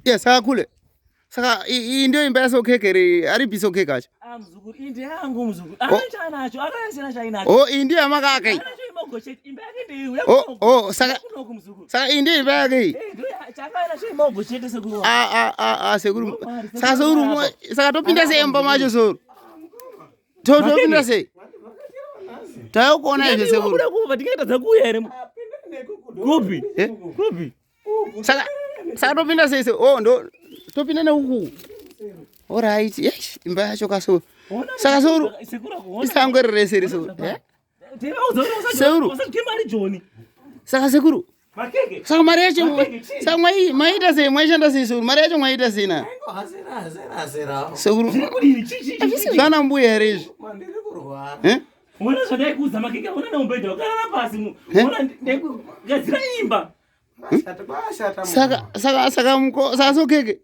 Yes, saka kule. Saka iyi ndiyo imba yaSokeke here? Aripi Sokeke acho? Ah, muzukuru, iyi ndeyangu muzukuru. Ana Oh. chaanacho, akasiyana chainacho. Oh, iyi ndiyo yamakaka iyi. Anacho imogo chete, imba yake ndeiyi. Oh, oh, saka Kunoku muzukuru. saka iyi ndiyo imba yake iyi. Eh, ndiyo chakaanacho imogo chete sekuru wangu. Ah ah ah ah sekuru. Saka sekuru saka topinda sei mumba macho sekuru? Topinda sei? Taukuona izvi sekuru. Kuda kuva tingaita dzakuuya here? Kupi? Eh? Kupi? Saka saka topinda sei se? Oh, ndo topinda neuku. Alright. Yes, imba yacho kasekuru. Saka sekuru Sekuru akuona. isango iri rese iri sekuru. Eh? Tinoudza kuti Sekuru. usadye mari Joni. Saka sekuru Makeke. saka mari yacho saka maiita sei mwaishanda sei sekuru mari yacho mwaiita sei na sekuru Kudini? Chi chi. hazvisi zvana mbuya here izvi Mandiri kurwara. Eh? Ona zvadaikuudza makeke, ona neubhedha wakarara pasi. mu. Eh? Ona ndekugadzira imba. Kwashata kwashata. saka saka saka muko saka sokeke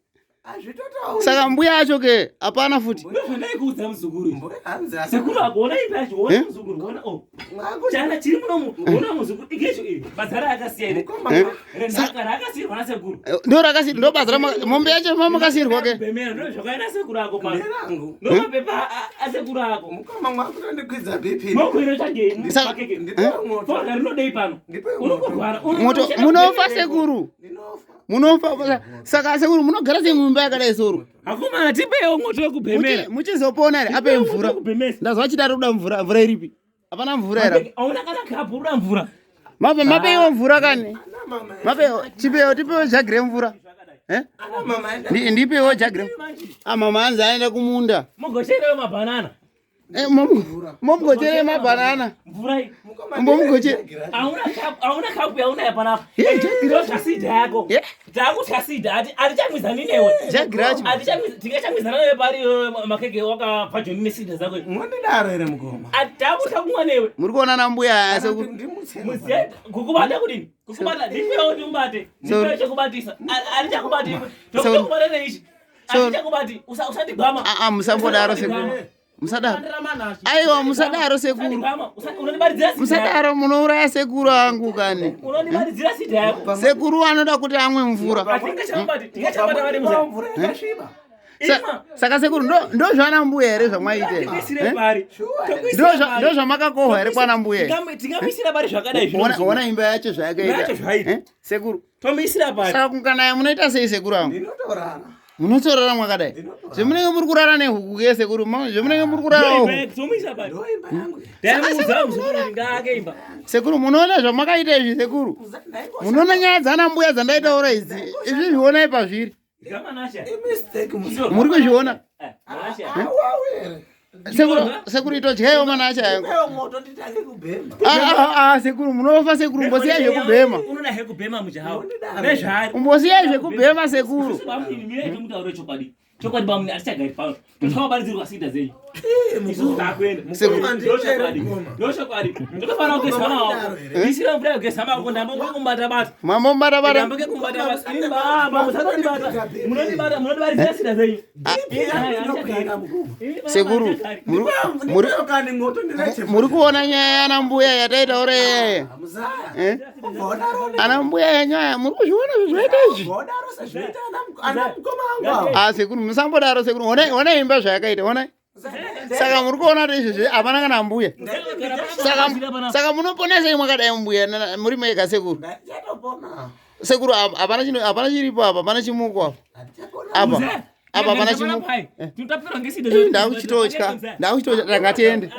Hazvitotauri. saka mbuya acho ke hapana futi Ndozvandaikuudza muzukuru. Mbuya hanzi asi- Sekuru akuona imba yacho, ona Eh? muzukuru, ona oh. Mwangu- Chana chiri munomu, ona muzukuru. Igecho iri. Bazara akasiya ere. Mukoma Eh? Renhaka rakasiyirwa nasekuru. ndo rakasi ndo basa rama mombe yacho mamakasiyirwa ke Bemera ndo zvakaenda sekuru ako pano. nderangu. Ndo mapepa asekuru ako. Mukoma mwakutondikwidza BP. Moko inotsvagei? Saka- Makeke. Ndipewo moto. Forga rinodei pano? Ndipewo moto. Unokurwara. moto munofa sekuru Ndinofa. munofa saka sekuru munogara sei mumba yakadai sekuru Akomana tipewo moto wekubhemera. Muchizopona here ape mvura Wekubhemesa. ndazwa chidaro kuda mvura mvura iripi hapana mvura here Auna kana kapu uda mvura. mape mapeiwo mvura kani Ana mama. mapeiwo chipewo tipewo jagi remvura Eh? Ana mama enda. Ndipewo jagi rem ah mama hanzi aenda kumunda Mugocherewo mabhanana. Eh, momugochere mabhanana Mvura iyi. Mukoma Mbomugoche- Auna kapu, auna kapu yaunaya panapa. Eh, jagi racho. Ndozvasida yako. Eh. Takutya sida atichamwizani newe. Jagi racho. Tingachamwizana newe pari iwewe makeke wakabva Joni nesida zako. Mondidaro here mukoma. Takutya kumwa newe. muri kuona na mbuya aya sekuru Ndimutse. Muziya kukubata kudini? Kukubata ndipewo ndiubate. Ndipewo chekubatisa. Atichakubati. Tokubata neichi. Atichakubati. Usandigwama. Ah, ah, musambodaro sekuru musadaro Aiwa, musadaro sekuru. Unondibaridzira sida. Musadaro munouraya sekuru angu kani. Unondibaridzira sida yako. Sekuru anoda kuti amwe mvura. Atingachamubati. Tingachamubata vari muziya. Mvura yakasviba. Ima. Saka sekuru ndo zvana mbuya here zvamwaita Tikuisire eh? pari. Ndo zvamakakohwa here kwana mbuya Tingamuisira pari zvakadai Ona zvino. ona imba yacho Imba yacho zvayakaita zvairi. Eh? Sekuru Tomuisira pari. saka kukanaya munoita sei sekuru angu Ndinotorara. munotorara mwakadai zvemunenge muri kurara nehuku ke sekuru zvemunenge muri kurara huku Tomuisira pari. Ndo imba yangu. Ndaimuudza muzukuru kuti ngaake imba. Sekuru munoona zvamakaita izvi sekuru munoona nyaya dzana mbuya dzandaitaura idzi izvi zvionai pazviri Gamanasha. Imistake musi. Muri kuzviona? Eh, Manasha. Awawere. Sekuru sekuru itodyaiwo manacha yangu. Ndipewo moto nditange kubhema. Ah, ah, ah, sekuru munofa sekuru mbosiyai zvekubhema Unoda hekubhema mujahawo. Ndinoda. Nezvaari. mbosiyai zvekubhema sekuru Isusu bamuni mire tomutaure chokwadi. Chokwadi bamuni atichagari pano. Tochawabaridzirwa sida dzenyu. Isusu takuenda. Sekuru. Ndochokwadi. Ndochokwadi. Ndotofanira kugeza maoko. Ndisira mvura yekugeza maoko ndambongekumbata bata. mambobatabata Ndambongekumbata bata. Ini baba musatondibata. Munondibata munondibaridzira sida dzenyu. Sekuru Ndipewo kani moto ndireche. muri kuona nyaya yana mbuya yataitaura iyeye Muzaya. Eh? Ubva Ana mbuya yenyaya muri kuzviona zvezvaita izvi wadaro sezvinoita ana mukoma wangu ava. Ah sekuru musambodaro sekuru onai onai imba zvayakaita onai saka muri kuona kuti izvezvi hapana kana mbuya saka saka munopona sei mwakadai mbuya muri mega sekuru Ndichatopona. Sekuru hapana chino hapana chiripo apa hapana chimuko apa Handichapona. apa apa hapana chimuko Tinotapirwa ngesida. Ndakuchitotya ndakuchitotya rangatiende.